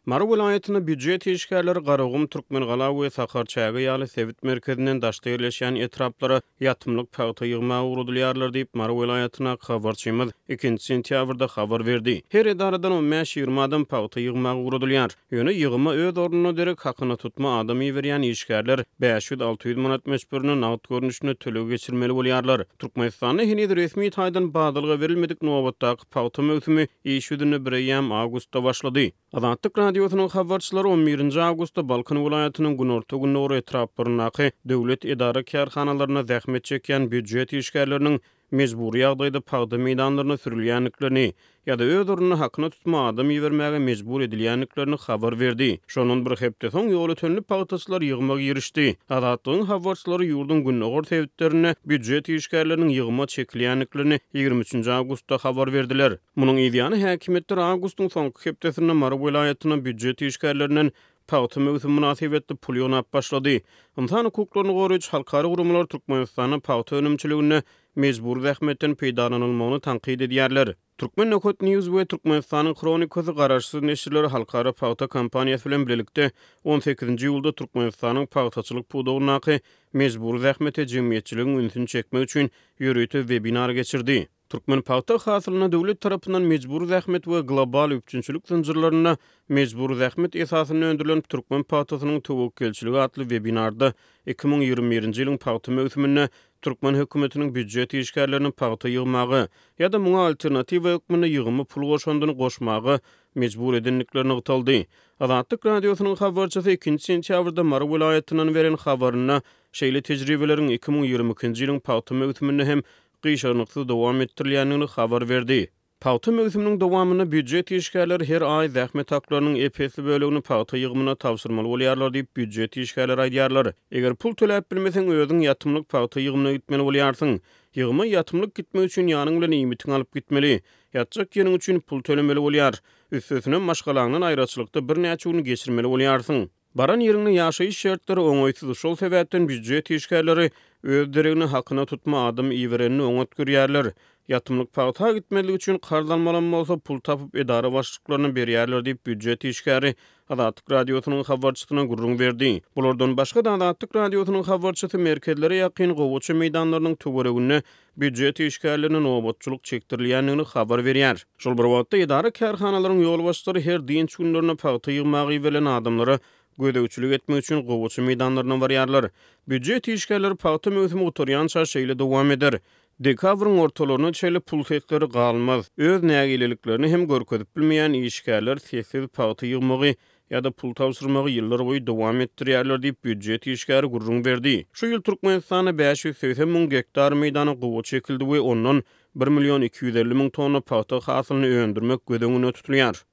Mary welaýatynda býujet işgärleri Garagum, Türkmengala we Sakarçäge ýaly sebit merkezinden daşda ýerleşýän etraplara ýatymlyk pagta ýygmaga ugradylýarlar diýip, Mary welaýatyndaky habarçymyz ikinji sentýabrda habar berdi. Her edaradan on bäş-ýigrimi adam pagta ýygmaga ugradylýar. Ýöne ýygyma öz ornuna derek hakyna tutma adam iberýän işgärler 500-600 manat möçberinde nagt görnüşinde töleg geçirmeli bolýarlar. Türkmenistanda heniz resmi taýdan badalga berilmedik nobatdaky pagta möwsümi iş ýüzünde bireýýäm awgustda başlady. Azatlyk Radiosynyň habarçylary on birinji awgustda Balkan welaýatynyň günorta-gündogar etraplaryndaky döwlet edara-kärhanalarynda zähmet çekýän býujet işgärleriniň mejbury ýagdaýda pagta meýdanlaryna sürülýändiklerini ýa-da öz ornuna hakyna tutma adam ibermäge mejbur edilýändiklerini habar berdi. Şondan bir hepde soň ýolötenli pagtaçylar ýygyma girişdi. Azatlygyň habarçylary ýurduň gündogar sebitlerinde býujet işgärleriniň ýygyma çekilýändiklerini 23 awgustda habar berdiler. Munuň yzýany häkimiýetler awgustyň soňky hepdesinde Mary welaýatynda býujet işgärlerinden pagta möwsümi mynasybetli pul ýygnap başlady. Ynsan hukuklaryny goraýjy halkara guramalar Türkmenistanda pagta önümçiliginde mejbury zähmetden peýdalanylmagyny tankyt edýärler. Turkmen Nokat News we Türkmenistanyň Hronikasy garaşsyz neşirleri halkara pagta kampaniýasy bilen bilelikde on sekizinji iýulda Türkmenistanyň pagtaçylyk pudagyndaky mejbury zähmete jemgyýetçiligiň ünsüni çekmek üçin ýörite webinar geçirdi. Türkmen pagta hasylyna döwlet tarapyndan mejbury zähmet we global üpjünçilik zynjyrlarynda mejbury zähmet esasynda öndürilen türkmen pagtasynyň töwekgelçiligi atly webinarda 2021-nji ýylyň pagta möwsüminde türkmen hökümetiniň býujet işgärlerini pagta ýygmaga ýa-da muňa alternatiwa hökmünde ýygyma pul goşandyny goşmaga mejbur edendikleri nygtaldy. Azatlyk Radiosynyň habarçysy ikinji sentýabrda Mary welaýatyndan beren habarynda şeýle tejribeleriň 2022-nji ýylyň pagta möwsüminde hem gyşarnyksyz dowam etdirilýändigini habar berdi. Pagta möwsüminiň dowamynda býujet işgärleri her aý zähmet haklarynyň ep-esli bölegini pagta ýygymyna tabşyrmaly bolýarlar diýip, býujet işgärleri aýdýarlar. Eger pul töläp bilmeseň, özüň ýatymlyk pagta ýygymyna gitmeli bolýarsyň. Ýygyma ýatymlyk gitmek üçin ýanyň bilen iýmitiňi alyp gitmeli. Ýatjak ýeriň üçin pul tölemeli bolýar. Üstesine, maşgalaňdan aýraçylykda birnäçe gün geçirmeli bolýarsyň. Baran ýeriňde ýaşaýyş şertleri oňaýsyz, şol sebäpden býujet işgärleri öz deregine hakyna tutma adam iberenini oňat görýärler. Ýatymlyk pagta gitmezlik üçin karz almalam bolsa, pul tapyp edara başlyklaryna berýärler diýip, býujet işgäri Azatlyk Radiosynyň habarçysyna gürrüň berdi. Bulardan başga-da Azatlyk Radiosynyň habarçysy merkezlere ýakyn gowaça meýdanlarynyň töwereginde býujet işgärlerine nobatçylyk çekdirilýändigini habar berýär. Şol bir wagtda, edara-kärhanalaryň ýolbaşçylary her dynç günlerinde pagta ýygmaga iberilen adamlara gözegçilik etmek üçin gowaça meýdanlaryna barýarlar. Býujet işgärleri pagta möwsümi gutarýança şeýle dowam eder. Dekabryň ortalaryna çenli pul sesleri galmaz. Öz nägileliklerini hem görkezip bilmeýän işgärler sessiz pagta ýygmagy ýa-da pul tabşyrmagy ýyllarboýy dowam etdirýärler diýip, býujet işgäri gürrüň berdi. Şu ýyl Türkmenistanda 580 müň gektar meýdana gowaça ekildi we ondan bir million 250 müň tonna pagta hasylyny öndürmek göz öňünde tutulýar.